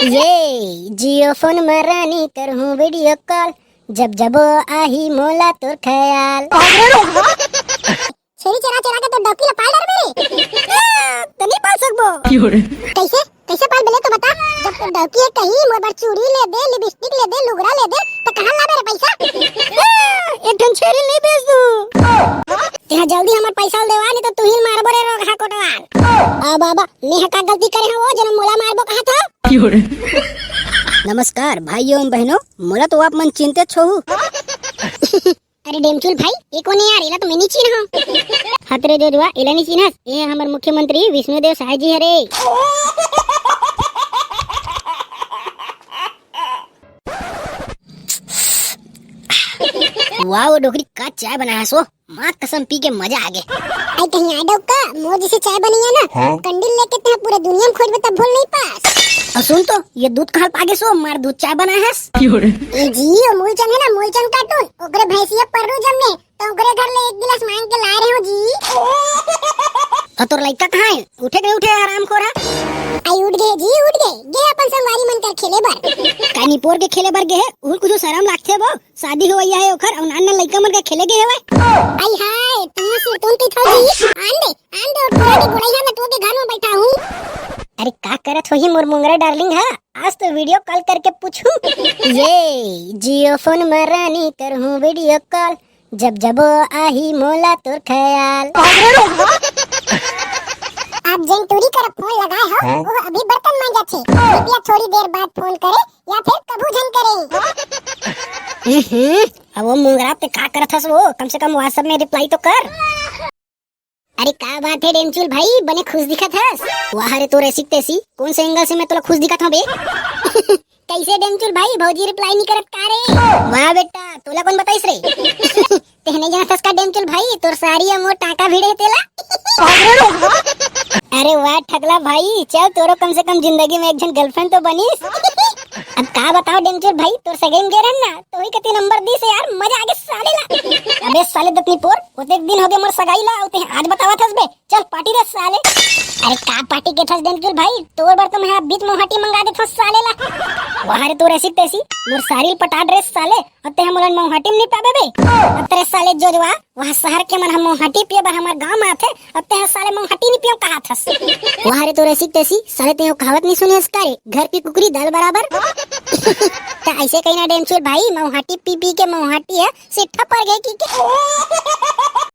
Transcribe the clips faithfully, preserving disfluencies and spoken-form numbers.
ये Jio phone म रानी करहूँ video call, जब जब आही मोला तोर ख्याल। छेरी चरा चरा के तो डौकी ला पाल डरबे रे। तो नहीं पाल सकबो। कैसे? कैसे पाल बेले तो बता। जब तो डौकी हे कहीं मोर बर चूड़ी ले दे, लिपस्टिक ले दे, लुगरा ले दे, तो कहाँ लाबे रे पैसा? एक ठन छेरी नहीं बेच दू। तेहा जल्दी हमर पैसा ल देवा, नहीं तो तुहिल मारबो रे रोगहा कोटवार। आ बाबा, मैं ह का गलती करे हूँ वो जन्म मोला मारबो कहा था? नमस्कार भाइयों एवं बहनों, मोला तो आप मन चिंतित छो। अरे डेमचुल भाई, ये कोन हे यार? एला तो मैं नहीं चिन्हव। हत रे जोजवा, एला नहीं चिन्हस? ये हमर मुख्यमंत्री विष्णुदेव साय जी हरे। वाह, वो डोकरी का चाय बनाया सो, माँ कसम पी के मजा आ गया। आई कहीं आ डौका, मोर जैसे चाय बनैया ना, हाँ? कंडील लेके ते पूरे दुनिया में खोजबे तब भूल नहीं पास। और सुन तो, ये दूध कहाँ पागे सो, मार दूध चाय बनाया हस। ए जी, ओ मूलचंद है ना, मूलचंद कार्टून, ओकरे भैंसिया पर्रू जमने, तो ओकरे घर ले एक गिलास मांग के ला रहे हो जी। तो तोर लइका कहाँ है? उठे के नहीं उठे हराम खोरा? आई उठ गए जी, उठ गए, गए अपन संगवारी मन कर खेले बर। कानी पोर के खेले बर गए, उहू कुछ शरम लागथे वो, शादी होवैया है ओखर, अउ नान नान लइका मन के खेले गए हवय। आई हाय, तुम सिर तुम की थो जी, आन दे, आन दे, उठ के बुढ़ैया में तो के घर में बैठा हूँ। अरे का करत होही मोर मुंगरा डार्लिंग हा? आज तो वीडियो कॉल करके पूछूं। ये Jio phone म रानी करहूँ वीडियो कॉल, जब जब आही मोला तोर ख्याल। आप जेन टूरी कर फोन लगाए हो, हाँ? वो अभी बर्तन मांजत हे। कृपया थोड़ी देर बाद फोन करें या फिर कभू झन करें। हम्म, अब वो मुंगरा ते का करत हस वो, कम से कम WhatsApp में रिप्लाई तो कर। अरे का बात है डेमचुल भाई, बने खुश दिखत हस। वाह रे तोर ऐसी तैसी, कौन से एंगल से मैं तोला खुश दिखत हूँ बे? कैसे डेमचुल भाई, भौजी रिप्लाई नहीं करत का रे? वाह बेटा, तोला कौन बताइस रे? तेहने जानत हस का डेमचुल भाई, तोर सारी अउ मोर टाका भिड़े हे तेला। अरे वाह ठगला भाई, चल तोरो कम से कम जिंदगी में एक झन गर्लफ्रेंड तो बनिस। अब का बताओ डेमचुल भाई, तोर सगाई में गे रहन ना, तो ही कति नंबर दिस यार, मजा आगे साले ला। अबे साले दतनी पोर, ओतेक दिन होगे मोर सगाई ला, अउ तें आज बतावत हस बे, चल पार्टी दे साले। अरे का पार्टी के थस डेमचुल भाई, तोर बर तो मैं अभी मोहाटी मंगा देथों साले ला। वाह रे तोर ऐसी तैसी, मोर सारी पटाड रे साले, अब तें मोला मोहाटी में नहीं पाबे बे। अब तेरे साले जोजवा, वहाँ शहर के मन हम मोहाटी पिए बर हमार गांव में आथे, अब तें साले मोहाटी नहीं पियो कहा थस। वाह रे तोर ऐसी तैसी, साले तें कहावत नहीं सुने हस का रे, घर की कुकरी दाल बराबर। त ऐसे कहीं ना डेमचुल भाई, मोहाटी पी पी के मोहाटी है, सिट्ठा पर गए की के।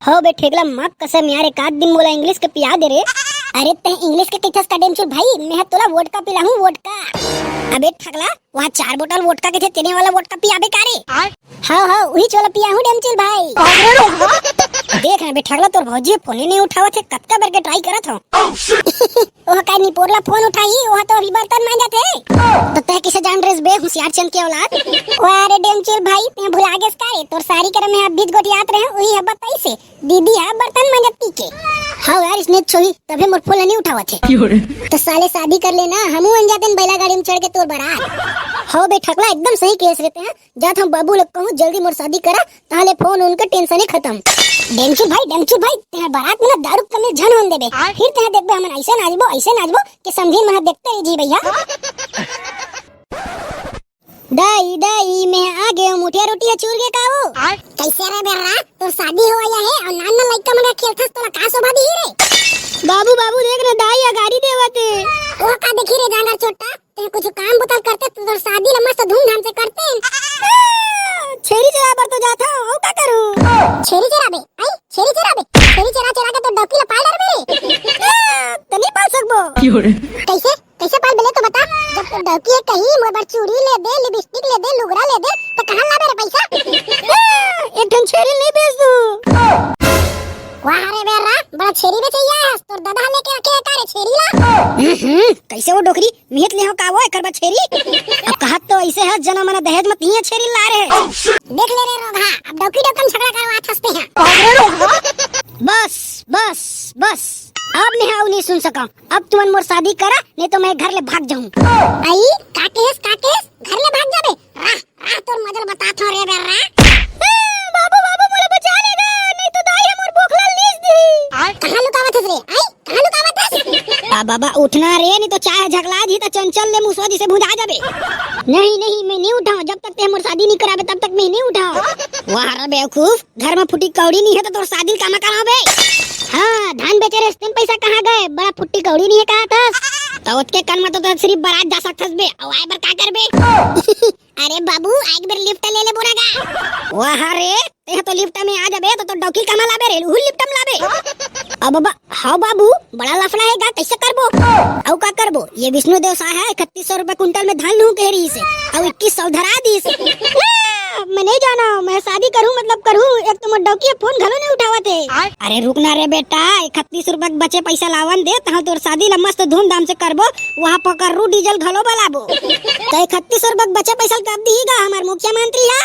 हो बे ठेकला, माँ कसम यार, एक आध दिन मोला इंग्लिश के पिया दे रे। अरे तें इंग्लिश के कहिथस का डेमचुल भाई, मैं तोला वोडका पिलाहूँ, वोडका। अबे ठगला, वहाँ चार बोतल वोडका के थे, तेने वाला वोडका पियाबे का रे? हाँ, हाँ, वही चोला पियाहूँ डेमचुल भाई। देख ना बे ठगला, तोर भौजी फोन ही नहीं उठावत हे, कतका बेर के ट्राई करत हूँ। ओह का निपोरला फोन उठाही, ओह तो अभी बर्तन मांजत हे। तो तैं किसे जान रेस बे होशियार चंद के औलाद। वाह रे डेमचुल भाई, तें भुला गेस का रे? तोर सारी कर मैं अभी गोठियात रहे, वही है बताइसे। दीदी हा बर्तन मांजत पी के। हाँ यार, इसने छोही तभे मोर फोन नहीं उठावत हे। तो साले शादी कर लेना, हमू अन जातेन बैला गाड़ी में चढ़ के तोर बारात। हो बे ठकला, एकदम सही केस रहते हैं। जात हम बाबू लोग कहूँ जल्दी मोर शादी करा, ताहले फोन उनके टेंशन ही खत्म। डेमचुल भाई, डेमचुल भाई, तेरे बारात में ना दारू कमी झन होन देबे। फिर तेरे देखबे हमन ऐसे नाचबो, ऐसे नाचबो कि समझी मन देखते रह जी भैया। दाई, दाई, मैं आ गयो, मुठिया रोटी है चूर के खाओ। कैसे रे बेर्रा, तोर शादी हो गया है और नान नान लइका मन खेलथस, तोला का शोभा दिही रे? बाबू, बाबू, देख ना, दाई अगारी देवत हे। ओ का देखी रे जांगर चोट्टा, ते कुछ काम बुता करते तो तोर शादी ला मस्त धूमधाम से करते। छेरी चरा बर तो जात हूँ, का करूँ? छेरी चराबे, आई, छेरी चराबे, छेरी चरा चरा के तो डौकी ला पाल डरबे रे। तो नहीं पाल सकबो। कैसे? कैसे पाल बेले तो बता, जब तो डौकी है कहीं मोर बर चूड़ी ले दे, लिपस्टिक ले दे, लुगरा ले दे, तो कहाँ लाबे रे पैसा? एक ठन छेरी नहीं बेच दू। वाह रे बेर्रा, बड़ा छेरी बेचैया है, तोर दादा लेके रखे है का रे छेरी ला? हम्म, कैसे वो डोकरी, मिहत ले हो का वो एकर बर छेरी? अब कहत तो ऐसे है, जना मना दहेज में तिहिया छेरी ला रहे। देख ले रे रोगहा, अब डौकी डौकन झगड़ा करवा थसते हैं। बस, बस, बस, अब नहीं, अब नहीं सुन सका। अब तुमन मोर शादी करा, नहीं तो मैं घर ले भाग जाऊं। आई, का केस, का केस? घर ले भाग जाबे? राह, राह, तोर मजल बताथों रे बेर्रा। ए, बाबू, बाबू, मोला बचा लेना, नहीं तो दाई हमर बोखला लीस दी। कहाँ लुकावत हस रे? आई, कहाँ लुकावत हस? आ बाबा, उठना रे, नहीं तो चाहे झगला जी त चंचल ले मुसवा जी से भुंजा जाबे। नहीं, नहीं, मैं नहीं उठाऊं, जब तक ते मोर शादी नहीं कराबे, तब तक मैं नहीं उठाऊं। वाह रे बेवकूफ, घर में फुटी कौड़ी नहीं है तो तोर शादी कामा कराबे? हाँ, धान बेचे रहे तेन पैसा कहाँ गए? बड़ा फुटी कौड़ी नहीं है कहा थस? तो ओतके कन में तो, तो सिर्फ बारात जा सकथस बे, अउ आए बर का करबे? अरे बाबू, एक बार लिफ्ट ले ले बोरा का। वाह रे, ते तो लिफ्ट में आ जाबे तो, तो डौकी कामा लाबे रे, उहू लिफ्ट में लाबे। अब बा, हाँ बाबू, बड़ा लफड़ा है गा, कैसे करबो? अउ का करबो? ये विष्णु देव साय है, इकतीस सौ रुपए कुंटल में धान लूहूं कह रही से, अउ इक्कीस सौ धरा दी से। ना, मैं नहीं जाना, मैं शादी करूं मतलब करूं, एक तो मोर डौकी फोन घलो नहीं उठावत है। अरे रुक ना रे बेटा, इकतीस रुपए के बचे पैसा लावन दे, तहां तोर शादी ला मस्त धूमधाम से करबो, वहां पकर्रू डीजल घलो बलाबो। तो इकतीस रुपए के बचे पैसा कब दीही गा हमर मुख्यमंत्री हा?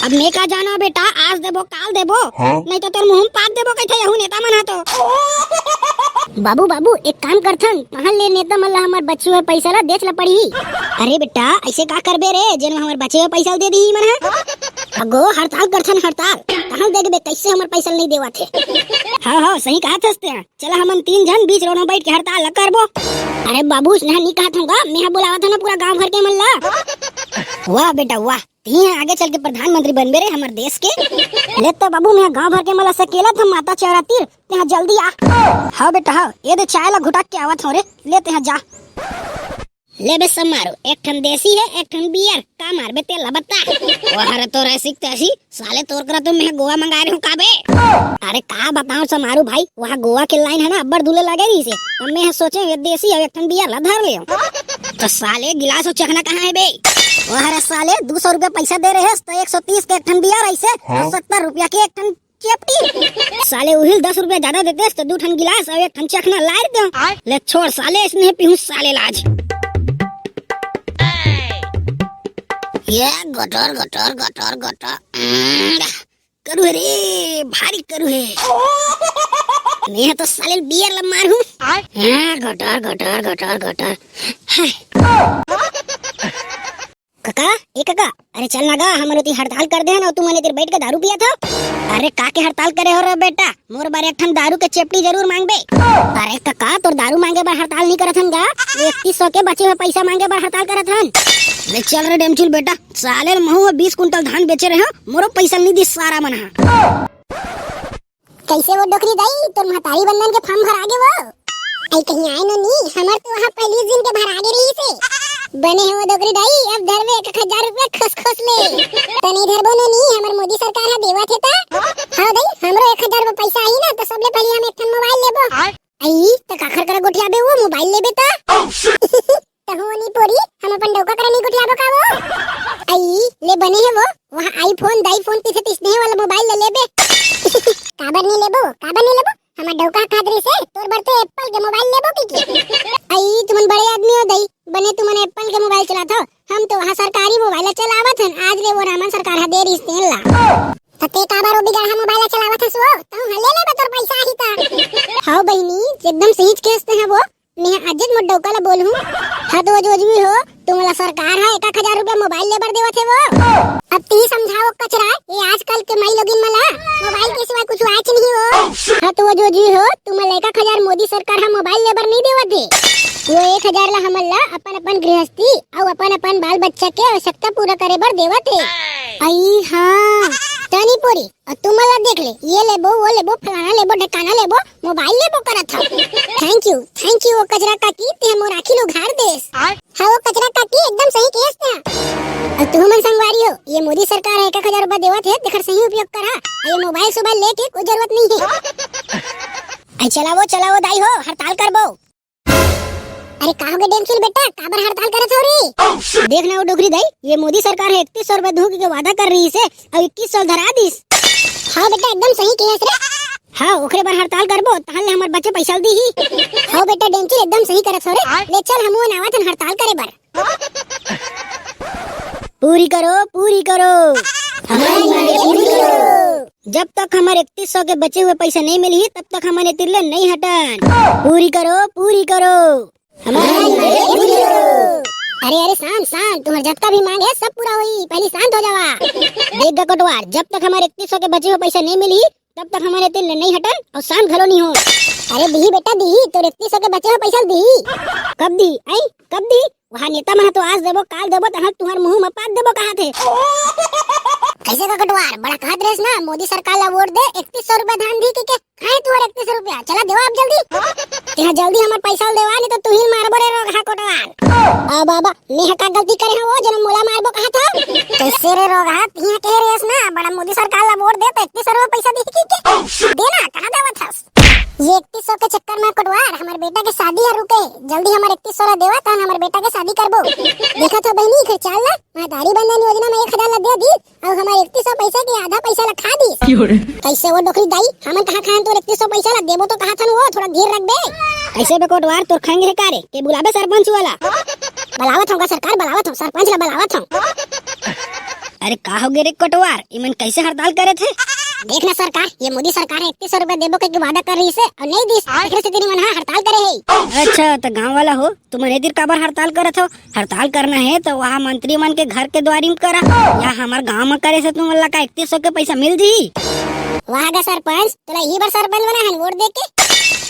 अब मैं का जाना बेटा, आज देबो, काल देबो, हाँ? नहीं तो तोर मुंह में पाद देबो कहथे यहू नेता मन हा तो। बाबू, बाबू, एक काम करथन, तहां ले नेता मन ला हमर बचे हुए पैसा ला देच ला पड़ही। अरे बेटा, ऐसे का करबे रे, जेन हमर बचे हुए पैसा दे दीही मन हा? अगो, हड़ताल करथन, हड़ताल। तहां देखबे कैसे हमर पैसा नहीं देवत हे। हाँ, हाँ, सही कहा थस तें। चला हमन तीन झन बीच रोड में बैठ के हड़ताल ला करबो। अरे बाबू, स्नेहा नहीं कहत हूँ गा, मैं बुलावत हूँ ना पूरा गांव भर के मन ला। वाह बेटा वाह, तिही आगे चल के प्रधानमंत्री बनबे रे हमर देश के। ले तो बाबू, मैं गांव भर के मन ला सकेलत हूँ माता चौरा तीर, तेहा जल्दी आ। हाँ बेटा हाँ, ये दे चाय ला घुटा के आवत हूँ रे, ले तेहा जा। ले बे समारू, एक ठन देसी है, एक ठन बियर, का मारबे तेला बता। वाह रे तोर ऐसी तैसी, साले तोर करा तो मैं गोवा मंगाए रहे हूँ का बे? अरे का बताऊं समारू भाई, वहाँ गोवा के लाइन है ना, अब्बड़ दूले लगे रही से। अब मैं सोचे ये देसी है, एक ठन बियर ला धर ले। तो साले गिलास और चखना कहाँ है बे? वाह रे साले, दो सौ रुपया पैसा दे रहे हैं तो एक सौ तीस के एक ठन बियर ऐसे, हाँ? और सत्तर रुपया के एक ठन चेपटी। साले उहिल दस रुपया ज्यादा देते तो दू ठन गिलास और एक ठन चखना लाय देते। ले छोड़ साले, इसने पीहूं साले लाज। ये गटर गटर गटर गटर। उम्म, करू है रे, भारी करू है। मैं तो साले बियर ला मारहूं। हाँ, गटर गटर गटर गटर। हाय। कका, ए कका, अरे चल ना गा, हमन ओती हड़ताल कर दे हन, अउ तुमन एतिर बैठ के दारू पियत हो। अरे का के हड़ताल करे हो रे बेटा, मोर बर एक ठन दारू के चेपटी जरूर मांगबे। अरे कका, तोर दारू मांगे बर हड़ताल नहीं करत हन गा, इकतीस सौ के बचे हुए पैसा मांगे बर हड़ताल करत हन। ले चल रे डेमचुल बेटा, साले महू बीस कुंटल धान बेचे रहे हो, मोरो पैसा नहीं दिस सारा मन हा। कैसे वो डोकरी दाई, तोर महतारी बंधन के फॉर्म भरा गे वो? आई कहीं आए नो नी, हमर तो वहाँ पहली दिन के भरा गे रही से। बने हो डोकरी दाई, अब धरबे एक हजार रुपया खस खस ले। तो नहीं धरबो नो नी, हमर मोदी सरकार हा देवत हे ता। हाँ दाई, हमरो एक हजार रुपया पैसा आई ना, तो सबले पहले हम एक ठन मोबाइल लेबो। आई, तो काखर करा गोठियाबे वो मोबाइल लेबे ता? तहूँ नी पोरी, हम अपन डौका करा नी गोठियाबो का वो? आई, ले बने हे वो, वहाँ iPhone, दाईफोन, तिसे तिसने वाला मोबाइल ले लेबे। काबर नी लेबो, काबर नी लेबो? हमर डौका खात रही से, तोर बर तो Apple के मोबाइल लेबो की के? आई, तुमन बड़े आदमी हो दाई, बने तुमन Apple के मोबाइल चलात हो, हम तो वहाँ सरकारी मोबाइल चलावत हन, आज ले वो रामन सरकार हा दे रही तेन ला। त ते काबर वो बिगड़हा मोबाइल चलावत हस वो? तहूँ हा ले लेबे, तोर पैसा आही ता। हाँ बहिनी, एकदम सही कहत हे वो। मैं अज्जत मोर डौका ला बोलहूँ। हाँ तो वो जोजवी हो, तुमला सरकार हा एक एक हजार रुपया मोबाइल ले बर देवत हे वो। अब ती समझाओ कचरा, ये आजकल के माई लोगिन मला मोबाइल के सिवा कुछ आच नहीं हो। हाँ तो वो जोजवी हो, तुमला एक एक हजार मोदी सरकार हा मोबाइल ले बर नहीं देवत हे। वो एक हजार ला हमन ला अपन अपन गृहस्थी अउ अपन अपन बाल बच्चा के आवश्यकता पूरा करे बर देवत हे। आई हाँ, तनी पोरी, अउ तुमन ला देख ले, ये लेबो, वो लेबो, फलाना लेबो, ढकाना लेबो, मोबाइल लेबो करत हव। Thank you, thank you, वो कचरा काकी, ते मोर आँखी ल उघार देस। हाँ, वो कचरा काकी एकदम सही केस ते। अउ तुमन संगवारी हो, ये मोदी सरकार हा एक एक हजार रुपया देवत हे, तेखर सही उपयोग करा। अउ ये मोबाइल सोबाइल लेके कोई जरूरत नहीं हे। आई चलाओ, चलाओ दाई हो, हड़ताल करबो। अरे का होगे डेमचिल बेटा, काबर हड़ताल करत हो रे? देख ना वो डोकरी दाई, ये मोदी सरकार हा इकतीस सौ रुपया दूहूं के वादा कर रही से, अउ इक्कीस सौ धरा दिस। हाँ बेटा, एकदम सही केहेस रे। हाँ, ओकरे बर हड़ताल करबो, तहां ले हमर बचे पैसा ल दीही। हाँ बेटा डेमचिल, एकदम सही करत हो रे। ले चल, हमू मन आवत हन हड़ताल करे बर। पूरी करो, पूरी करो। हमारी मांगे पूरी करो। जब तक हमर इकतीस सौ के बचे हुए पैसा नहीं मिलही, तब तक हमन ए तीर ले नहीं हटन। पूरी करो, पूरी करो। हमारी मांगे पूरी करो। अरे, अरे, शांत, शांत, तुम्हार जतका भी मांग है, सब पूरा होई, पहले शांत हो जावा। देख गा कोटवार, जब तक हमर इकतीस सौ के बचे हुए पैसा नहीं मिलही, तब तक हमन ए तीर ले नहीं हटन अउ शांत घलो नहीं हो। अरे, दीही बेटा, दीही, तोर इकतीस सौ के बचे हुए पैसा दीही। कब दीही? आई, कब दीही? वहाँ नेता मन ह तो आज देबो, काल देबो, तहाँ तुहर मुंह में पाद देबो कहाथे। कैसे का कोटवार, बड़ा कहत रहेस ना, मोदी सरकार ला वोट दे, इकतीस सौ रुपया धान दी के, के? खाए तुहर इकतीस सौ रुपया, चला देवा अब जल्दी। तेहा जल्दी हमर पैसा ल देवा, नहीं तो तुही मारबो रे रोगहा कोटवार। आ बाबा, मैं ह का गलती करे हूँ वो, जनो मोला मारबो कहाथा? कैसे रे रोगहा, तिहा कहे रहेस ना, बड़ा मोदी सरकार ला वोट दे, तो इकतीस सौ रुपया पैसा दी के, के? देना, कहाँ देवत हस? ये इकतीस सौ के चक्कर में कोटवार, हमर बेटा के शादी ह रुके। जल्दी हमर इकतीस सौ ला देवा, तहन हमर बेटा के शादी करबो। देखत हो बहिनी, एखर चाल ला, महतारी बंदन योजना में एक हजार ला दे दी, अउ हमर इकतीस सौ पैसा के आधा पैसा ला खा दी। कैसे वो डोकरी दाई, हमन कहाँ खान तोर इकतीस सौ पैसा ला, देबो तो कहाथन वो, थोड़ा धीर रखबे। कैसे बे कोटवार, तोर खंग हे का रे, के बुलाबे सरपंच वाला? बुलावत हूँ का सरकार, बुलावत हूँ, सरपंच ला बुलावत हूँ। अरे का हो गे रे कोटवार, इमन कैसे हड़ताल करे थे? देख ना सरकार, ये मोदी सरकार ह इकतीस सौ रुपया देबो के वादा कर रही से अउ नहीं दिस, एकरे सेती मन ह हड़ताल करे हे। अच्छा, त गांव वाला हो, तुमन एतिर काबर हड़ताल करत हो? हड़ताल करना हे त वहाँ मंत्री मन के घर के द्वारी म करा, या हमर गांव म करे से तुमन ला का इकतीस सौ के पैसा मिल जही? वाह गा सरपंच, तोला इही बार सरपंच बना हन वोट दे के।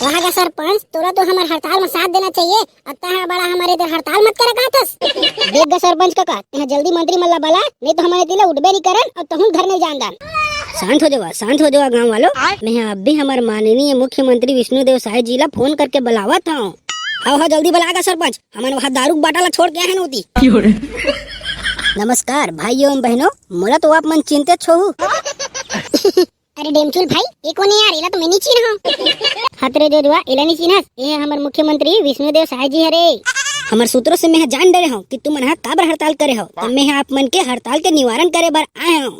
वाह गा सरपंच, तोला तो हमर हड़ताल म साथ देना चाहिए। अब तहा बड़ा हमर इधर हड़ताल मत करे कहत हस। देख गा सरपंच कका, तेहा जल्दी मंत्री मन ला बला, नहीं तो हमन एती ले उठबे नहीं करन अउ तहूँ घर नहीं जान दान। शांत हो जावा, शांत हो जावा गांव वालों। मैं ह अब भी हमर माननीय मुख्यमंत्री विष्णुदेव साय जी ला फोन करके बुलावत हूँ। हाँ हाँ, जल्दी बला गा सरपंच, हमन वहाँ दारू के बाटा ला छोड़ के आए हन ओती। नमस्कार भाइयों एवं बहनों, मोला तो आप मन चिंतित होहू। अरे डेमचुल भाई, ये कोन हे यार? एला तो मैं नहीं चिन्हव। हत रे जोजवा, एला नहीं चिन्हस? ये हमर मुख्यमंत्री विष्णुदेव साय जी हरे। हमर सूत्रों से मैं ह जान डरे हूँ कि तुमन ह काबर हड़ताल करे हो, त मैं ह आप मन के हड़ताल के निवारण करे बर आए हूँ।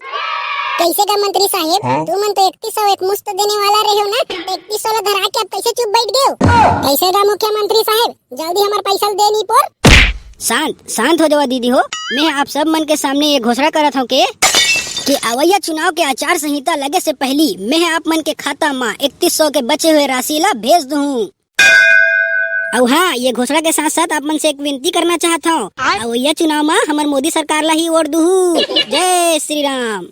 कैसे का मंत्री साहेब, हाँ? तुमन तो इकतीस सौ एक मुश्त देने वाला रहे हो ना, तो इकतीस सौ ला धरा के आप कैसे चुप बैठ गए हो? कैसे का मुख्यमंत्री साहेब, जल्दी हमर पैसा ल दे नी पोर। शांत, शांत हो जावा दीदी हो। मैं आप सब मन के सामने ये घोषणा करत हूँ के, कि अवैया चुनाव के आचार संहिता लगे से पहली मैं आप मन के खाता म इकतीस सौ के बचे हुए राशि ला भेज दूँ। अउ हाँ, ये घोषणा के साथ साथ आप मन से एक विनती करना चाहत हूँ, अवैया चुनाव म हमर मोदी सरकार ला ही वोट दूहू। जय श्री राम।